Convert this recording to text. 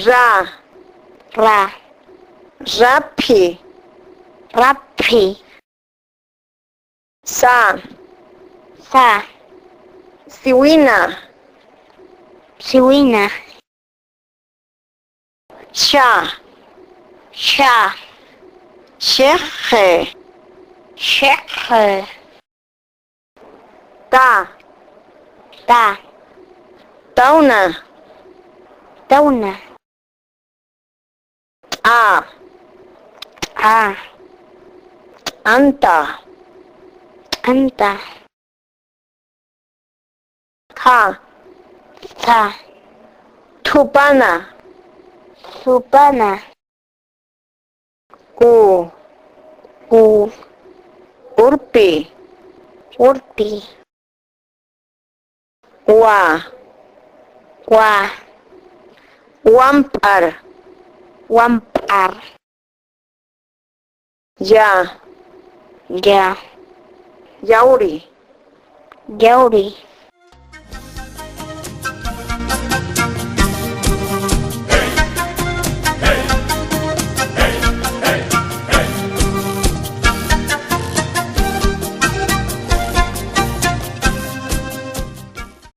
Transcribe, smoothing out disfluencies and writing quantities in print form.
Ra. Ra. Raphi. Raphi. Sa. Sa. Siwina. Siwina. Sha. Sha. Shehe. Shehe. Ta. Ta. Tauna. Tauna. A. A. Anta. Anta. Tha. Tha. Thupana. Thupana. Ku. Ku. Urpi. Urpi. Wa. Wa. Wampar. Wampar. Ya. Ya. Yauri. Yauri.